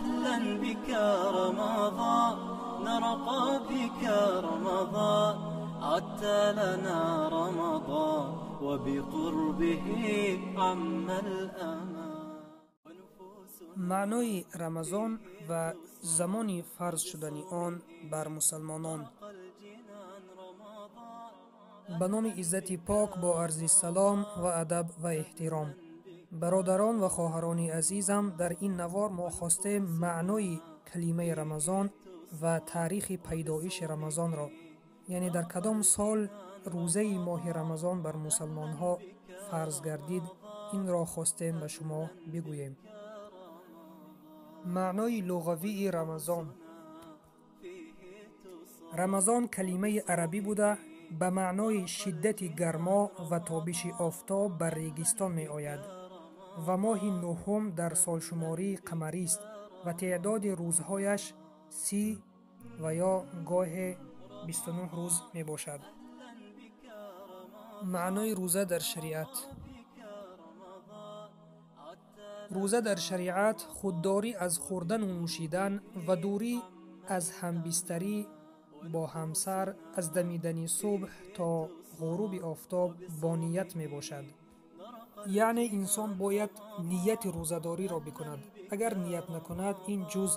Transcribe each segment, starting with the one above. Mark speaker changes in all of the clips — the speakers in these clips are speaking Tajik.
Speaker 1: أهلا بك رمضان، نرقى بك رمضان، عدت لنا رمضان، وبقربه عم الأمان.
Speaker 2: Маънои Рамазон ва замони фарз шудани он бар мусалмонон. Ба номи Иззати Пок, бо арзи салом ва адаб ва эҳтиром. Бародарон ва хоҳарони азизам, дар ин навор мо хостем маънои калимаи Рамазон ва таърихи пайдоиши Рамазонро, яъне дар кадом сол рӯзаи моҳи Рамазон бар мусалмонҳо фарз гардид, инро хостем ба шумо бигӯем. Маънои луғавии Рамазон. Рамазон калимаи арабӣ буда, ба маънои шиддати гармо ва тобиши офтоб бар регистон меояд ва моҳи нуҳум дар солшумории қамарист ва теъдоди рӯзҳояш 30 ва ё гоҳе 29 рӯз мебошад. Маънои рӯза дар шариат. Рӯза дар шариат худдорӣ аз хӯрдану нӯшидан ва дурӣ аз ҳамбистарӣ бо ҳамсар аз дамидани субҳ то ғуруби офтоб бо ният мебошад. Яъне инсон бояд нияти рӯзадориро бикунад. Агар ният накунад, ин ҷуз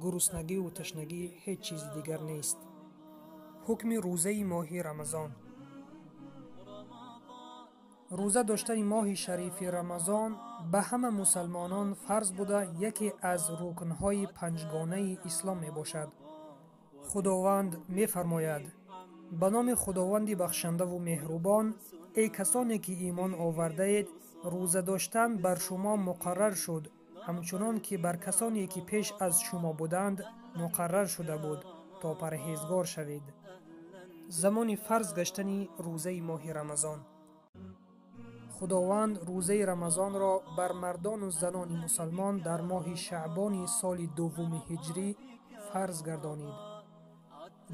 Speaker 2: гуруснагиву ташнагӣ ҳеҷ чизи дигар нест. Ҳукми рӯзаи моҳи Рамазон. Рӯза доштани моҳи шарифи Рамазон ба ҳама мусалмонон фарз буда, яке аз рукнҳои панҷгонаи ислом мебошад. Худованд мефармояд: ба номи Худованди бахшандаву меҳрубон, эй касоне ки имон овардаед, рӯза доштан бар шумо муқаррар шуд, ҳамчунон ки бар касоне ки пеш аз шумо буданд муқаррар шуда буд, то парҳезгор шавед. Замони фарз гаштани рӯзаи моҳи Рамазон. Худованд рӯзаи Рамазонро бар мардону занони мусалмон дар моҳи шаъбони соли дуввуми ҳиҷрӣ фарз гардонид.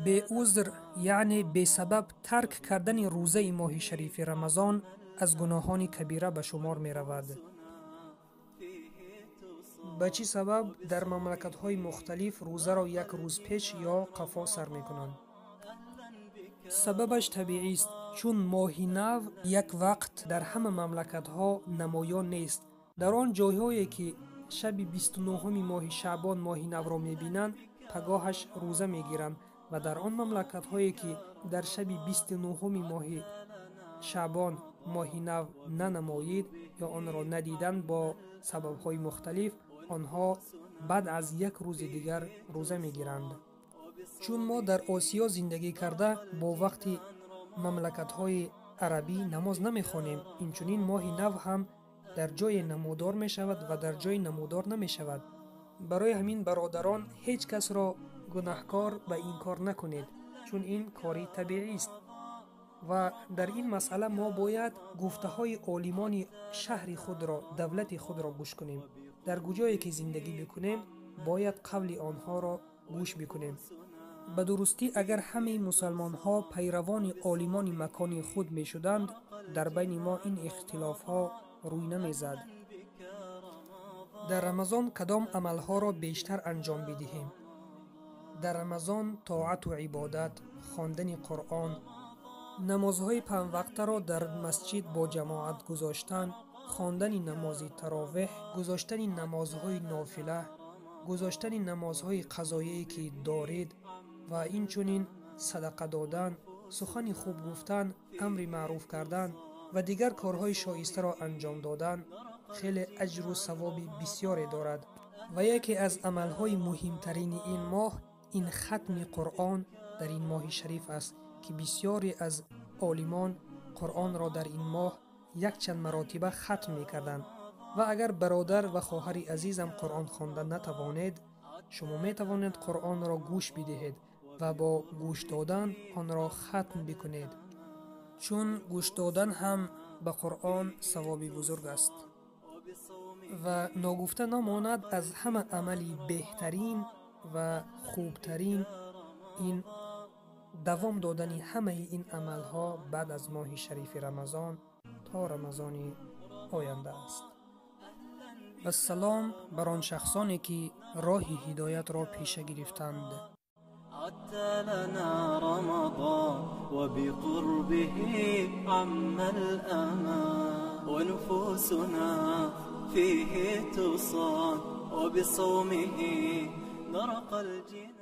Speaker 2: Беузр, яъне бесабаб тарк кардани рӯзаи моҳи шарифи Рамазон аз гуноҳони кабира ба шумор меравад. Ба чӣ сабаб дар мамлакатҳои мухталиф рӯзаро як рӯз пеш ё қафо сар мекунанд? Сабабаш табиист, чун моҳи нав як вақт дар ҳама мамлакатҳо намоён нест. Дар он ҷойҳое ки шаби 29-уми моҳи шаъбон моҳи навро мебинанд, пагоҳаш рӯза мегиранд ва дар он мамлакатҳое ки дар шаби 29-уми моҳи шаъбон моҳи нав нанамоид ё онро надиданд бо сабабҳои мухталиф, онҳо баъд аз як рӯзи дигар рӯза мегиранд. Чун мо дар Осиё зиндагӣ карда бо вақти мамлакатҳои арабӣ намоз намехонем, инчунин моҳи нав ҳам дар ҷое намудор мешавад ва дар ҷое намудор намешавад. Барои ҳамин бародарон, ҳеҷ касро гунаҳкор ба ин кор накунед, чун ин кори табиист ва дар ин масъала мо бояд гуфтаҳои олимони шаҳри худро, давлати худро гӯш кунем. Дар куҷое ки зиндагӣ бикунем, бояд қавли онҳоро гӯш бикунем. Ба дурустӣ, агар ҳамаи мусалмонҳо пайравони олимони макони худ мешуданд, дар байни мо ин ихтилофҳо рӯй намезад. Дар Рамазон кадом амалҳоро бештар анҷом бидиҳем? Дар Рамазон тоату ибодат, хондани Қуръон, намозҳои панҷвақтаро дар масҷид бо ҷамоат гузоштан, хондани намози таровеҳ, гузоштани намозҳои нофила, гузоштани намозҳои қазоие ки доред ва инчунин садақа додан, сухани хуб гуфтан, амри маъруф кардан ва дигар корҳои шоистаро анҷом додан хеле аҷру савоби бисёре дорад. Ва яке аз амалҳои муҳимтарини ин моҳ ин хатми Қуръон дар ин моҳи шариф аст, ки бисёре аз олимон Қуръонро дар ин моҳ якчанд маротиба хатм мекарданд. Ва агар бародар ва хоҳари азизам Қуръон хонда натавонед, шумо метавонед Қуръонро гӯш бидиҳед ва бо гӯш додан онро хатм бикунед, чун гӯш додан ҳам ба Қуръон савоби бузург аст. Ва ногуфта намонад, аз ҳама амали беҳтарин ва хубтарин ин давом додани ҳамаи ин амалҳо баъд аз моҳи шарифи Рамазон то Рамазони оянда аст. Вассалом бар он шахсоне ки роҳи ҳидоятро пеша гирифтанд.
Speaker 1: عدت لنا رمضان وبقربه عم الأمان ونفوسنا فيه تصان وبصومه نرقى الجنان.